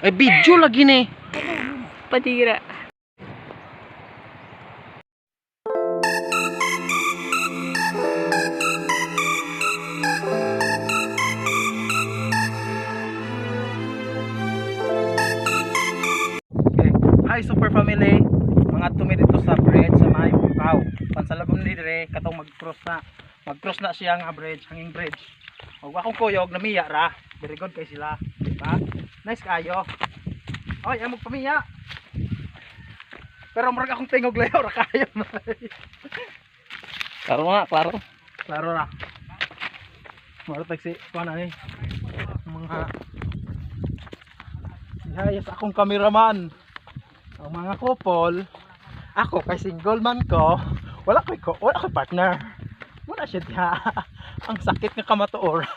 Ay, video lagi ni. Patira. Okay. Hi, super family. Mga tumi dito sa bridge sa may Bukaw. Pansalabong ni dire katong mag-cross na. Mag-cross na siya nga bridge, hanging bridge. Og akong kuyog namiya ra. Very good kay sila, di ba? Nice kayo. Oy, amog pamiya. Pero murag akong tingog layo ra kayo. Klaro nga, klaro. Klaro ra. Mura taxi kuan ani. Mga Ihayas akong cameraman. Ang mga couple, ako kay single man ko, wala ko'y partner. Wala siya diha. Ang sakit nga kamatuoran.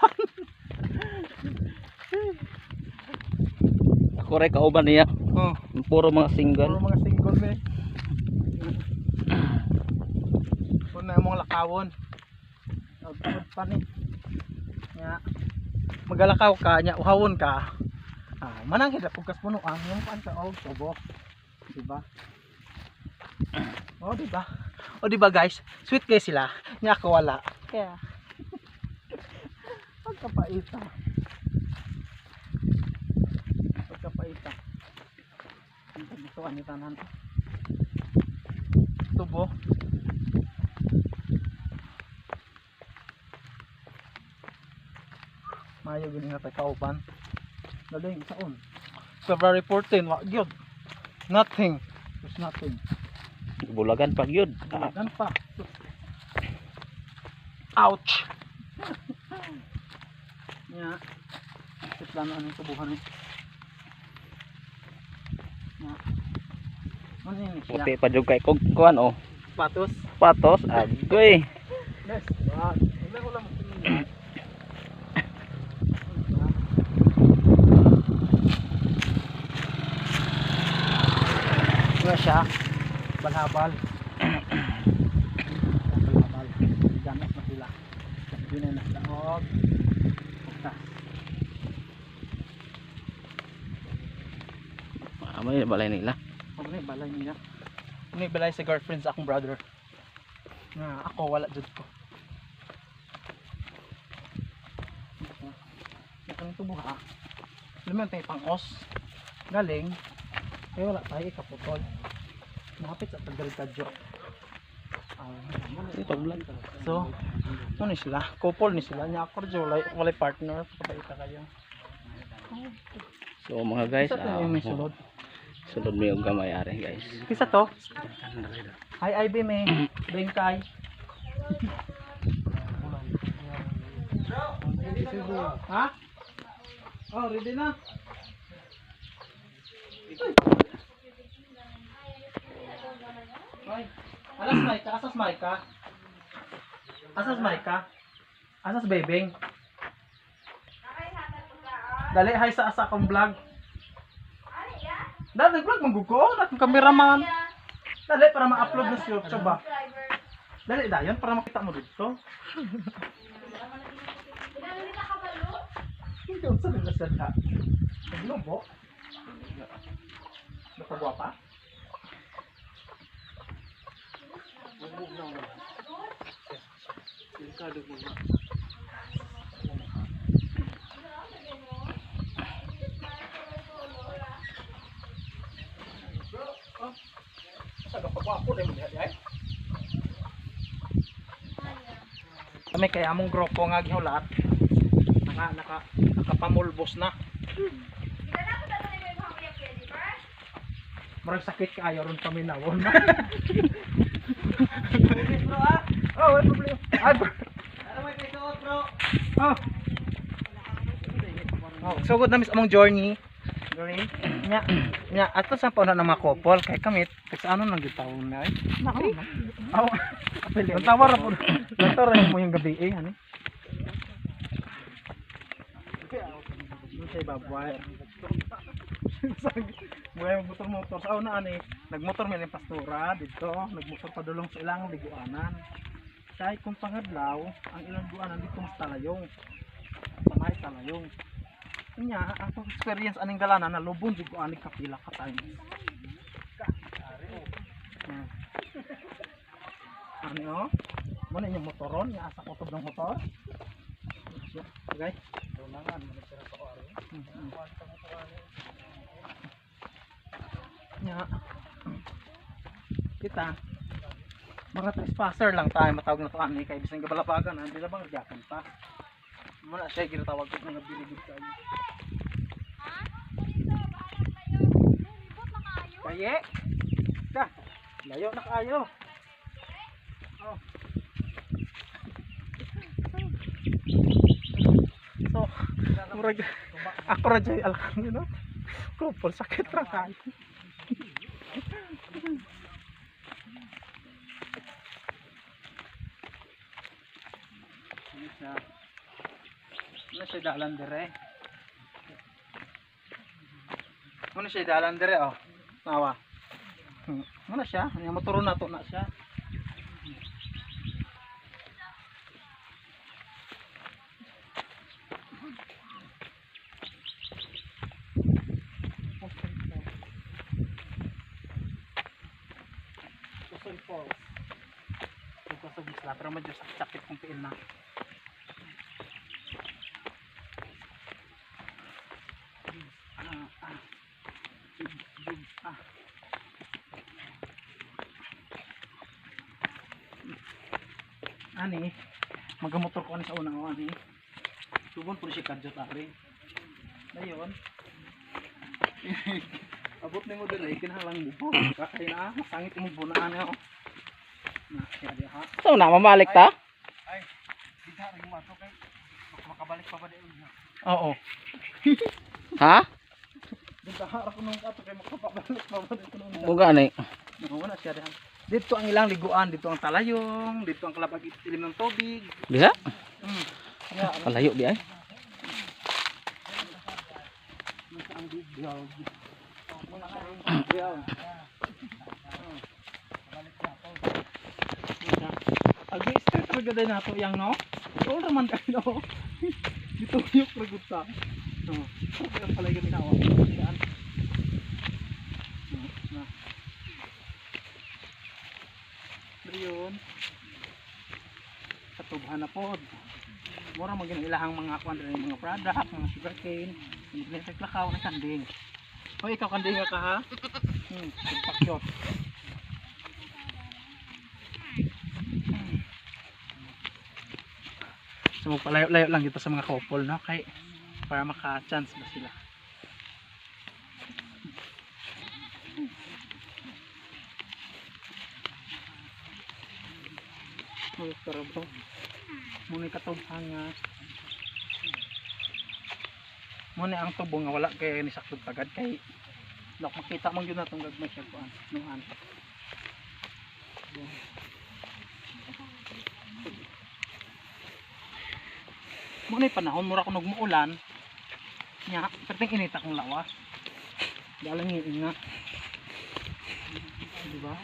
Ako rin kauban niya. Oh, Puro mga single. puro mga single me. Kung na mong lakawon. Tugod pa ni. Nya. Magalakaw ka, nya uhawon ka. Ah, mananghid ra pugkas puno ang yung kuan ka og tubo. Diba? Oh, diba? Oh, diba guys? Sweet kay sila. Nya ako wala. Kaya. Pagkapaita. Pagkapaita. Ang pagbutuan ni tanan. Tubo. Mayo gini nga tayo kauban. Galing, saon? February 14, wa gyud. Nothing. There's nothing. Bulagan pag yun. Ah, Bulagan pa. Ouch! Nya. Sa plano anong tubuhan eh. Nya. Ano yun siya? Puti pa jud kay kog kuan oh. Patos. Patos agoy. Yes. Wow. Wala ko lang magtingin. Nga siya. Balhabal. Balhabal. Ganas na sila. Hindi na nasa og pugtas. Ah, may balay nila. Ano na yung balay nila? Ano yung balay sa girlfriend sa akong brother? Nga ako wala jud ko. Ito nang tubo ha. Alam mo tayo pang-os. Galing. Eh wala tayo ikaputol. Mahapit sa pagdaligtadyo. Ito vlog. So, ano ni sila? Couple ni sila. Nya ako jud walay, walay partner. Papaita kayo. So mga guys, Isa to ah, yung may sulod. sulod mi og gamay ari guys. Kisa to? Hi, Ivy, may bengkay. Ha? Oh, ready na. Ay. Alas Maika, asas Maika. Asas Maika. Asas bebeng. Dali, hi sa asa akong vlog. Dali, nag-vlog manggugo. Akong cameraman. Dali, para ma-upload na sa YouTube ba? Dali, dayon, para makita mo dito. Hindi, unsa nila siya diha? Naglubo? Nakagwapa? Sa kapagwapo dahil mo diha diha, eh. Kami kaya among grupo nga gihulat naka nakapamulbos na. Murag sakit kaayo ron paminawon. Bro ah. Oh, wala problema. Ay, bro. Ano may bro? Oh. Oh, so good na miss among journey. Journey. Nya, nya ato sa pauna ng mga couple kay kamit kay sa ano nang gitawon na ay. Nako. Oh. Lantawa ra po. Lantawa ra mo yung gabi eh ano. Siya babay. Buhay motor-motor sa una ani, nagmotor may yung pastora dito, nagmotor padulong sa ilang liguanan. Kay kung pangadlaw, ang ilang liguanan dito mas talayong. Sa may talayong. Nya, akong experience aning dalana nalubon jud ko ani kapila ka times. Hmm. Ani oh. Mo na inyong motoron, nya asa kutob ng motor. Okay. Runangan man sila sa ari. Nya. Kita. Mga trespasser lang tayo matawag na to ani kay bisan gabalabagan hindi na bang gyapon pa. Muna siya ginatawag ko nga bilibid kayo. Kaye. Ka. Layo na kaayo. Oh. So, murag ako ra jay alkan no. Kupol sakit ra kayo. Ano siya? Ano siya dalan dire? Ano siya dalan dire oh? Nawa. Ano siya? Ang motor na to na siya. Susun Falls. Ito sa isla pero medyo sakit-sakit kung tiil na. Ah, ah. Jug, jug, ah. Ani, magamotor ko ani sa una o ani. Subon po siya kadyot ari. Dayon. Abot nimo diri kinahanglan mo. Kakay na masangit mo bunaan oh. Na siya diha. So na mamalik ta? Ay, di ka rin mo ato kay makabalik pa ba di na. Oo. Ha? Dito harap ko nung ato kay makapabalik pa ba dito nung. Buga ni. Wala siya diha. Dito ang ilang liguan, dito ang talayong, dito ang kalabag ilim ng tubig. Bisa? Mm. Yeah, Kalayo di ay. nasa ang bigyaw. Muna siya ang bigyaw. Agi straight talaga din nato yang no. All raman kayo no. Dito yung praguta. No. Kaya pala yung ginawa. Daan. No, na. Pero yun. Katubhan na pod. Mura mo ilahang mga kwan diri, mga product, mga sugarcane, mga lakaw na kanding. Hoy, ikaw kanding ka ha? Pakyot. So magpalayo-layo lang dito sa mga couple no kay para maka-chance ba sila. Uy, pero bro, muna katubhan nga. Muna ang tubo nga wala kay ni saklog tagad kay lok makita mo yun na tong gagmay siya kuan nuan. Muna yung panahon mura ko nagmuulan. Nya, perting init akong lawas. Dalang nga. Di ba?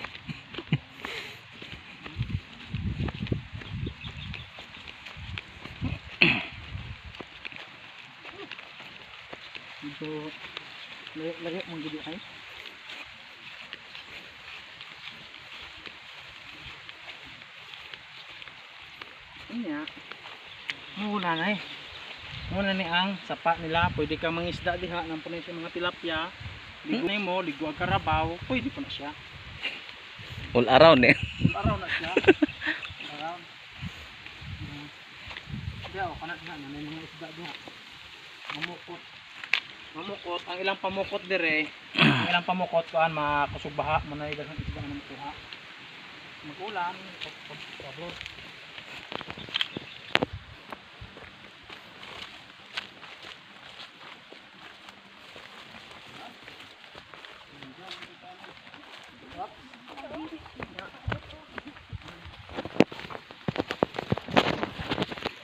Medyo layo-layo mong gidi ay. Inya. Muna na eh. Muna ni ang sapa nila. Pwede ka mangisda diha ng punay sa mga tilapia. Ligo na mo, ligo ang karabaw, pwede pa na siya. All around eh. Araw na siya. Araw. Diya, o, kana diha, na may mga isda diha. Mamukot. Mamukot, ang ilang pamukot dire, ang ilang pamukot kuan makusog baha mo na daghang isda na makuha. Magulan, pablo.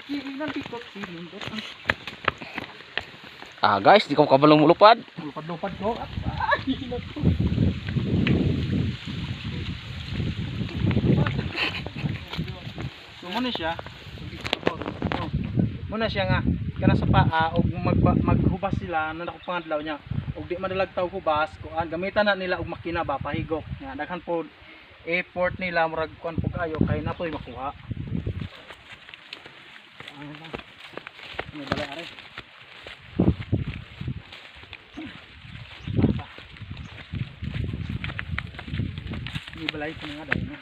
Siling pikot, siling dot. Ang Ah guys, di ko kabalong mulupad. lupad-lupad ko. Ay, hilat ko. So muna siya. Muna siya nga. Kana sa paa og maghubas sila na ako pangadlaw niya. Og di madalag taw hubas, kuan gamitan na nila og makina ba pahigok. Nga daghan po effort nila, murag kuan po kayo kay na po'y makuha. Ano balay are? May balay ko na nga dahil na.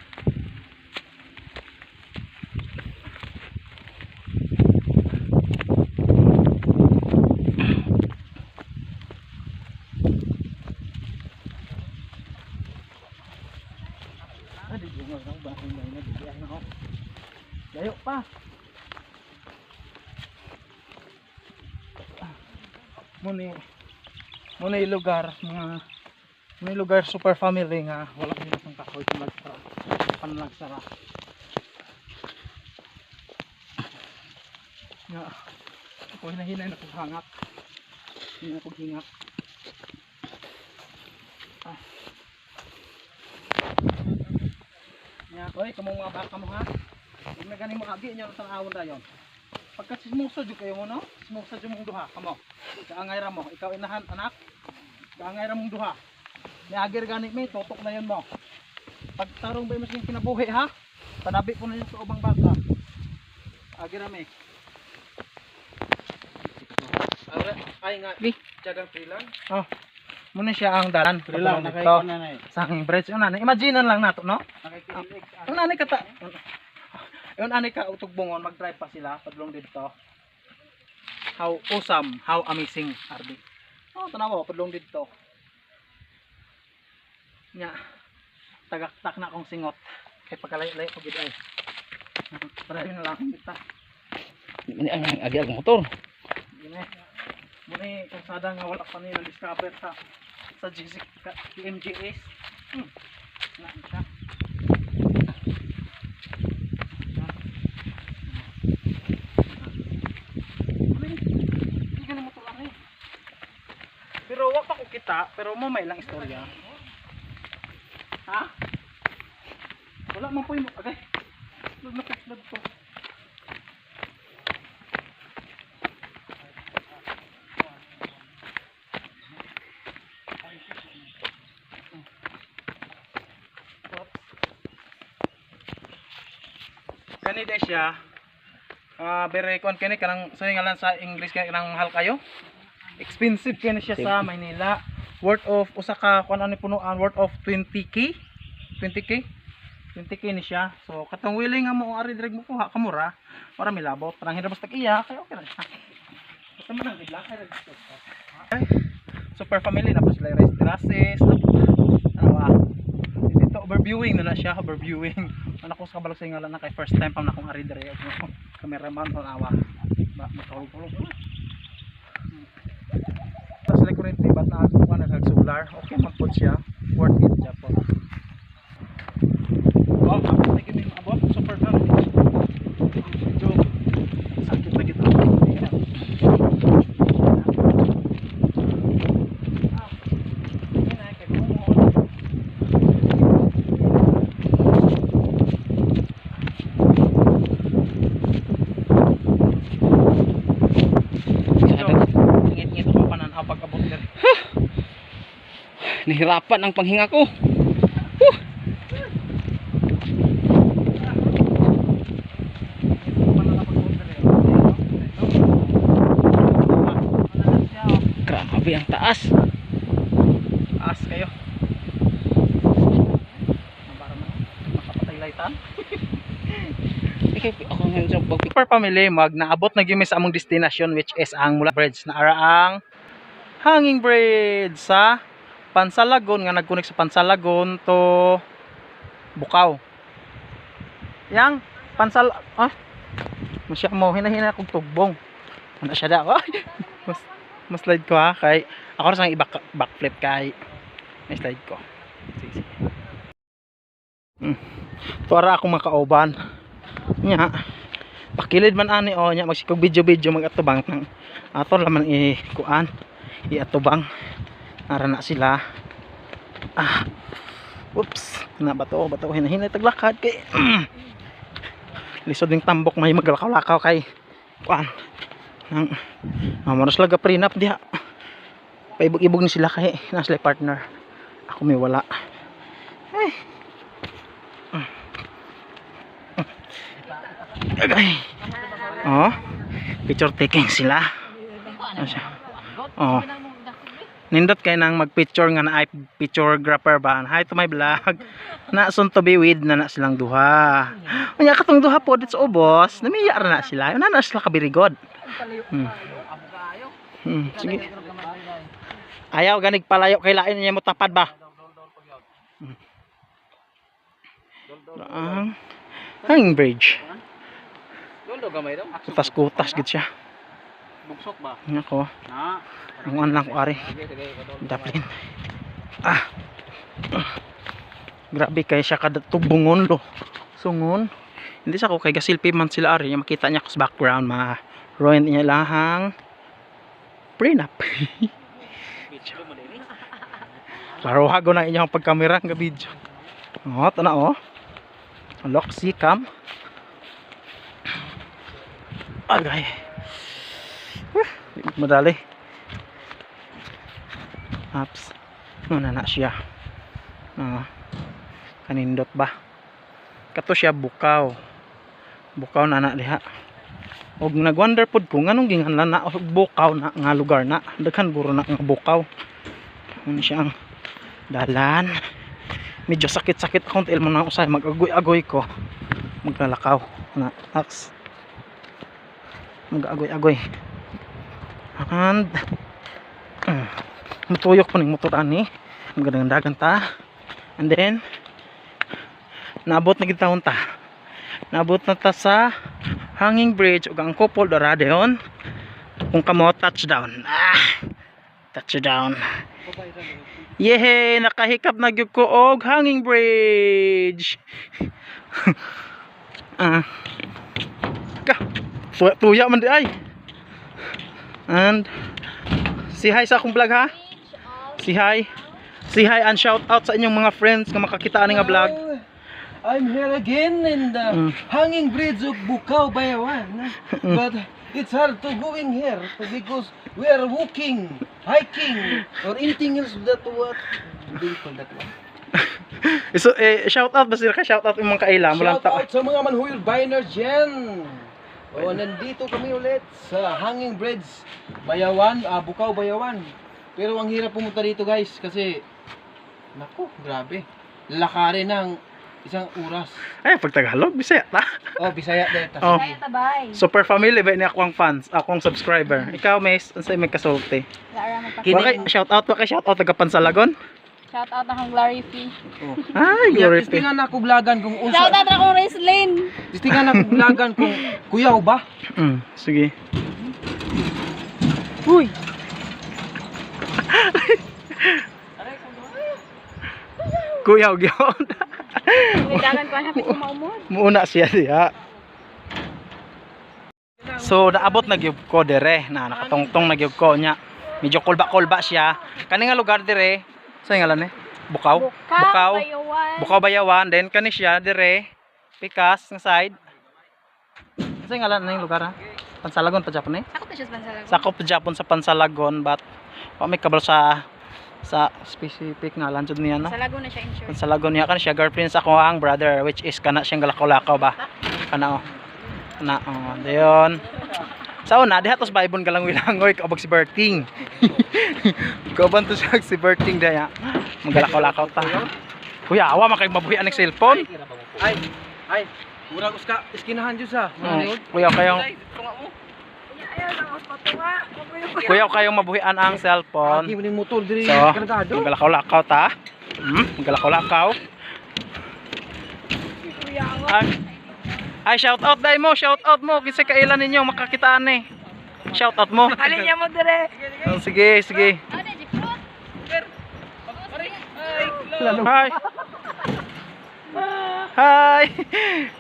Ah, di ko nga ba kung may na di ay na. Layo pa. Muni muna yung lugar mga may lugar, super family, nga wala kami ng kahoy kung panlagsara nga ako hinahinay na kong hangak, hindi na kong hingak. Ah. Nya, oy, kamong mga baka mo ha. Huwag na ganing makagi inyo sa awon dayon. Pagka sismusa jud kayo mo, no? Sismusa jud mong duha, kamo. Kaangay ra mo, ikaw inahan anak. Kaangay ra mong duha. Niagir gani may tutok na yun mo. Pagtarong ba mo siyang kinabuhi ha? Panabi po na yun sa ubang baka. Agir ra may. Ay nga, Bi. tiyagang pilang. Oh. Muna siya ang dalan. Pilang, Patulong dito. nakaikon na na eh. Sa aking bridge. Yun, ano, imagine lang nato, no? Nakaikon. Yun, ano ka ta... Yun, ano ka utugbongon, mag-drive pa sila, padulong dito. How awesome, how amazing, RD. Oh, tanawa, padulong dito. Nya, tagaktak na akong singot. Kay pagkalayo-layo ko gid ay. Padayon na lang akong kita. Di man ang agi ang motor. Yun eh. Muna eh, kalsada nga wala pa nila discover sa GC, MGS. Na siya. Ano yun? Hindi ka na motor eh. Pero wa pa ko kita, pero mo may lang istorya. Ha? Wala man po yung agay. Lug na lug ko. Kani de siya. Ah, bere kon kini kanang sa ngalan sa English kani kanang mahal kayo. Expensive kini siya sa Maynila. Worth of usa ka kon ano punuan, worth of 20K. 20K. 20K ni siya. So katong willing nga mo ari direct mo kuha kamura para milabot. Parang hindi basta iya kay okay ra siya. Basta man ang gidla kay register. Ay, super family na po sila rice terraces. Ano ah. Dito overviewing na na siya, overviewing. Ano ko sa kabalog sa ngalan na kay first time pa na akong ari dire og cameraman tanawa. Ba makahulog-hulog na. Tapos like kuryente ba't na ako na nag solar. Okay man po siya. Worth it siya po. Oh, abot na gini abot super family. Medyo sakit na gito. Ah, yun na, kay Kumo. Ngit-ngit ako pananaw pag abot diri. Nahirapan ang panghinga ko. Grabe ang taas. Taas kayo. Para man makapatay laytan. Ikaw, ako ngayon sa pag Super family, mag naabot na gyud mi sa among destination, which is ang Mula Bridge na ara ang hanging bridge sa Pansalagon nga nagkunik sa Pansalagon to Bukaw. Yang Pansal ah Masya mo hinahina akong tugbong. Ano siya da? Ay, mas mas slide ko ha kay ako ra sang i-back backflip kay may slide ko. Sige, sige. Tuara akong makauban. Nya. Pakilid man ani o nya magsikog video video magatubang nang ato laman i kuan iatubang. Ara na sila. Ah. Oops, na bato bato hinahinay taglakad kay lisod ning tambok may maglakaw-lakaw kay kuan. Nang amo na sila ga prenup diha. Paibog-ibog ni sila kay na sila partner. Ako may wala. Ay. Agay. Oh. Picture taking sila. Ano siya? Oh. Nindot kay nang magpicture nga na ay picturegrapher ba. Hi to my vlog. Na soon to be with na na silang duha. Unya katong duha po dito sa ubos, namiya ra na sila. Una na sila kabirigod. Sige. Ayaw ganig palayo kay lain niya mo tapad ba. Ang hanging bridge. Dulo gamay daw. Kutas-kutas gid siya. Bugsok ba? Nako, Na. ang an lang ko ari. Sige, sige. Daplin. Ah. Grabe kay siya kada tubungon lo. Sungon. Hindi sa ko kay gasilpi man sila ari, makita niya ko sa background ma ruin niya lahang prenup. Klaro hago na inyong pagkamera nga video. Oh, tana oh. Lock si cam. Agay. Di madali. Ups. Ano na siya. Ah. Kanindot ba? Kato siya bukaw. Bukaw na na diha. Og nagwonder pod ko nganong ginganlan na og bukaw na nga lugar na. Daghan guro na nga bukaw. Ano siya ang dalan. Medyo sakit-sakit akong tiil mo na usay mag-agoy-agoy ko. Maglalakaw na aks. Mag-agoy-agoy. And mutuyok po ning motor ani. Magandang dagan ta. And then naabot na gid taon ta. Naabot na ta sa hanging bridge ug ang couple dara dayon. Kung kamo touchdown. Ah, touchdown. Yehey, nakahikap na gyud ko og hanging bridge. Ah. Ka, tuya, tuya man di ay. And say hi sa akong vlog ha. Say hi. Say hi and shout out sa inyong mga friends nga makakita ani nga vlog. I'm here again in the hanging bridge of Bukaw, Bayawan. But it's hard to go in here because we are walking, hiking, or anything else that what do you call that one? So, eh, shout out ba sila ka shout out yung mga kaila mo lang Shout ta. out sa mga Manhuyod Biners dyan! O, nandito kami ulit sa Hanging Bridge, Bayawan, Bukaw, Bayawan. Pero ang hirap pumunta dito, guys, kasi naku, grabe. Lakarin ng isang oras. Ay, pag Tagalog, Bisaya ta. Oh, Bisaya dito. Oh. Kaya tabay. Super family ba ni akong fans, akong subscriber. Ikaw, Miss, unsay may kasulti? Lara magpa- Wa kay shout out, wa kay shout out taga Pansalagon. Shout out akong Glory Fee. Oh. Ay, glory Yeah, nga na ako vlogan kung unsa. Shout out akong Racelyn. Tistingan na ako vlogan kung kuyaw ba. Sige. Uy. Kuya og yun. Uy, dagan ko hapit ko maumod. Muuna siya diha. So naabot na gyud ko dire na nakatungtong na gyud ko nya. Medyo kulba-kulba siya. Kani nga lugar dire, sa ngalan eh? Bukaw. Bukaw, Bayawan. Bukaw Bayawan then kani siya dire Pikas nga side. Sa ngalan na yung lugar ha? Pansalagon pa Japon eh. Sakop na siya sa Pansalagon. Sakop pa Japon sa Pansalagon but wa may kabalo sa specific ngalan jud niya no. Pansalagon na siya in short. Pansalagon niya kan siya girlfriend sa ako ang brother which is kana siyang galakaw-lakaw ba. Kana oh. Kana oh, dayon. Sa una diha tos baybon ka lang wilangoy kaubag si Berting. Kauban to siya si Berting daya. Magalakaw-lakaw ta. Kuya, awa man kay mabuhi aning cellphone. Ay, ay, murag uska iskinahan jud sa. Oh, kuya kayong Kuya kayong mabuhian ang cellphone. Aki mo motor diri So, kargado. magalakaw-lakaw ta. Magalakaw-lakaw. Ay, ay, shout out dai mo, shout out mo kinsa kailan ninyo makakitaan eh. Shout out mo. Alin niya mo dire. Oh, sige, sige. Ano, Jifrut? Hi. Hi.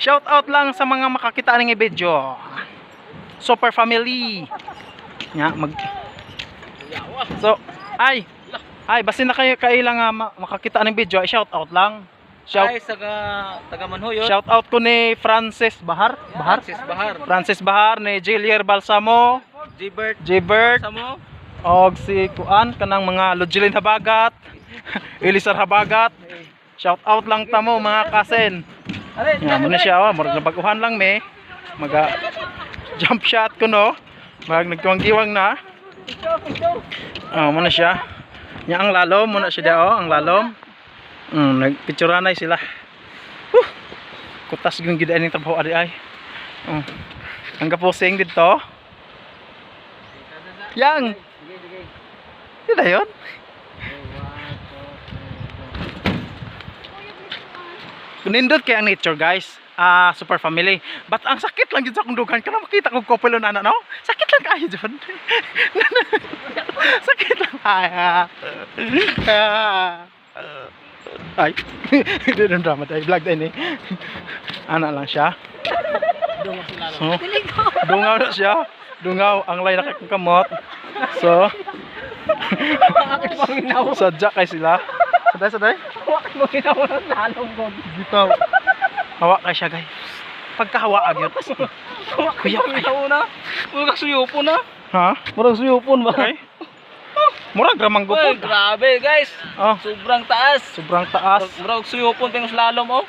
Shout out lang sa mga makakita ng video. Super family. Nga mag So, ay. Ay, basin na kayo kailang nga makakita ng video, ay shout out lang. Shout Ay, sa taga Manhuyod. Shout out ko ni Francis Bahar, Bahar? Francis Bahar. Francis Bahar ni Jilier Balsamo, Jbert. Jbert Samo. og si kuan kanang mga Logilin Habagat, Elisar Habagat. Shout out lang tamo mga kasen. Ya, mo na siya oh, murag nabaguhan lang me. Maga jump shot ko no. Mag nagtuwang-giwang na. Oh, mo na siya. Nya ang lalom mo na siya oh, ang lalom. Nagpicturanay sila. Huh. Kutas yung gid aning trabaho adi ay. Oh. Ang kapusing dito. Yang. Yun na yun. Nindot kay ang nature guys. Ah, super family. But ang sakit lang jud sa akong dugan kana makita kog couple na no. Sakit lang kaayo jud. Sakit lang. Ay. Ah. Ah. Ay. Hindi na drama tayo. Vlog din eh. Ana lang siya. So, dungaw na siya. Dungaw ang lay na kang kamot. So, sadya kay sila. Saday, saday. Bitaw. Hawa kay siya, guys. Pagkahawa agad. Kuya kay. na. Murag suyupon na. Ha? Murag suyupon ba? Okay. Murag ramang Uy, gupod. grabe guys. Oh, Sobrang taas. sobrang taas. Murag suyupon pero slalom oh.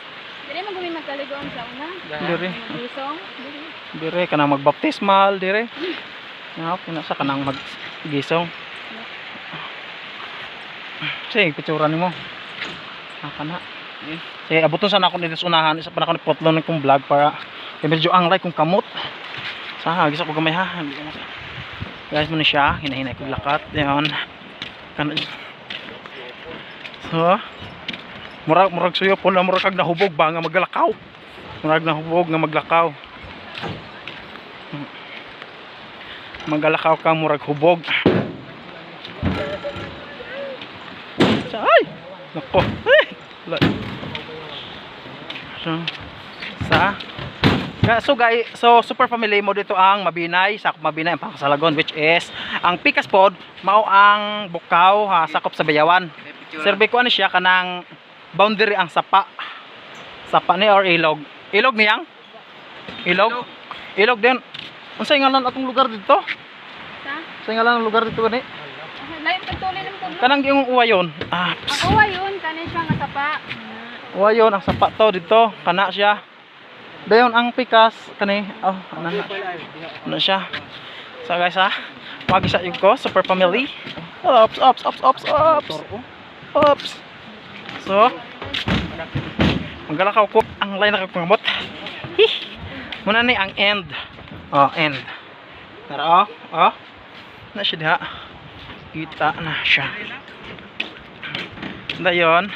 Dili man gumi magkaligoon sa una. Dire. Magisong. Dili. Dire kanang magbaptismal dire. Ya, pina sa kanang maggisong. Sige, picturean nimo. Ah, kana. Sige, abuton sana ako dito sa unahan. Isa pa na ako ni potlon kong vlog para kay medyo anglay kong kamot. Sa hagis ako gamay ha. Hindi ko Guys, mo na siya. Hinahinay ko lakat. Ayan. Kana. So, murag murag suyo po na murag kag nahubog ba nga maglakaw. Murag nahubog nga maglakaw. Magalakaw ka murag hubog. Ay! Nako. Ay! So, sa so guys, so super family mo dito ang Mabinay, sakop Mabinay ang Pakasalagon which is ang Pikas pod mao ang Bukaw ha, sakop sa Bayawan. Survey ko ano siya kanang boundary ang sapa. Sapa ni or ilog. Ilog niyang? Ilog? Ilog din. Unsay ngalan atong lugar dito? Sa? Unsay ngalan ang lugar dito gani? Lain pagtuloy ng pudlo. Kanang yung uwayon. Ah, Ang uwa yun, kanin siya nga sapa. Uwayon ang sapa to dito, kana siya. Dayon ang pikas kani. Oh, ano na. Ano siya? So guys ha, magisa yung ko, super family. Ops, ops, ops, ops, ops. Ops. So, maggalakaw ko ang line na kamot. Hi. Muna ni ang end. Oh, end. Tara oh, oh. Na siya diha. Kita na siya. Dayon,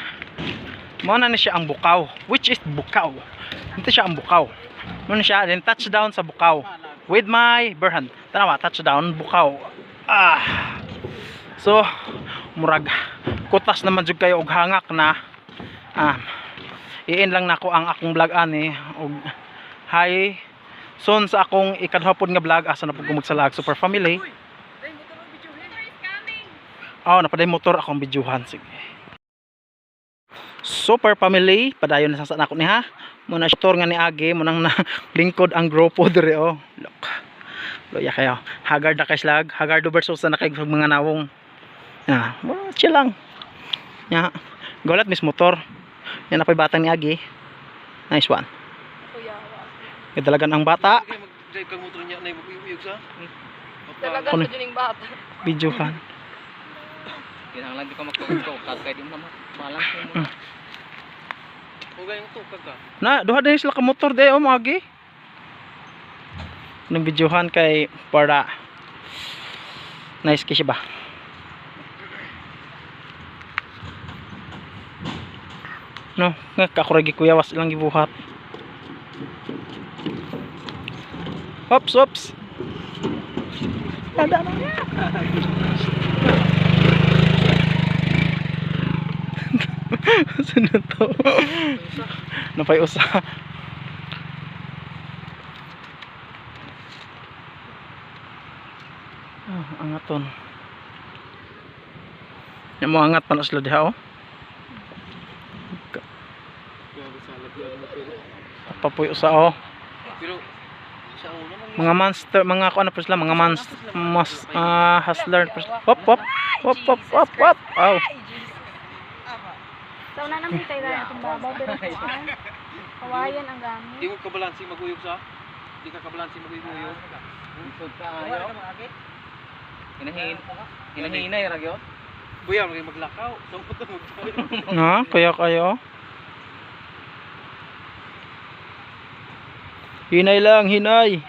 mao na ni siya ang Bukaw, which is Bukaw. Dito siya ang Bukaw. Mao na siya, then touchdown sa Bukaw with my bare hand. Tanawa, touchdown Bukaw. Ah. So, murag kutas naman jud kayo og hangak na. Ah, iin lang nako ang akong vlog ani og hi soon sa akong ikaduha pod nga vlog asa na pud ko magsalag super family. Oh, napaday motor akong bidyuhan sige. Super family, padayon na sa nako ni ha. Muna motor nga ni Agi, munang na lingkod ang grupo dire oh. Look. Loya kayo. Haggard na kay slag, haggard versus na kay mga nawong. Ya, well, chill lang. Ya. Gulat miss motor. Yan na batang ni Agi. Nice one. Kuya. Kadalagan ang bata, Mag-drive kang motor niya na uyog sa. Dalagan Ano? sa juning bata. videohan. Kinahanglan di ka magtukog kay di mo na balance mo. Ugay yung tukag ka. Na, duha din sila ka motor de oh, Agi. Nang videohan kay para nice kay siya ba? No, nga kakuragi kuya was ilang gibuhat. Ops, ops. Ada na. Sino to? Napay usa. Ah, angaton. Yang mo angat pa na sila diha oh. Grabe sa lagyan mo pero. Papuy usa oh. Pero sa una Mga monster, mga kung ano po sila, mga mas, hustler po sila. Hop, hop, hop, hop, hop, hop. Aw. Sa una naman tayo na itong babaw, pero kuan. Kawayan ang gamit. Di ko kabalansi maguyog sa. Di ka kabalansi maguyog. Lisod kaayo. Hinahin. Hinahinay ra gyud. Buya, magay maglakaw. Samot na maguyog. Ha, kaya kayo. Hinay lang, hinay.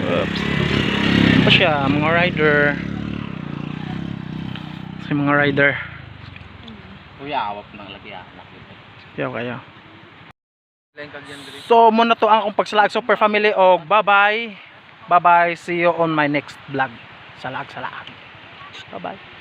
Oops. Ito siya, mga rider. Si mga rider. Kuya, awap nang lagi ah. Kaya kayo. So muna to ang akong pagsalaag, super family, og bye-bye. Bye-bye. See you on my next vlog. Salaag salaag. Bye-bye.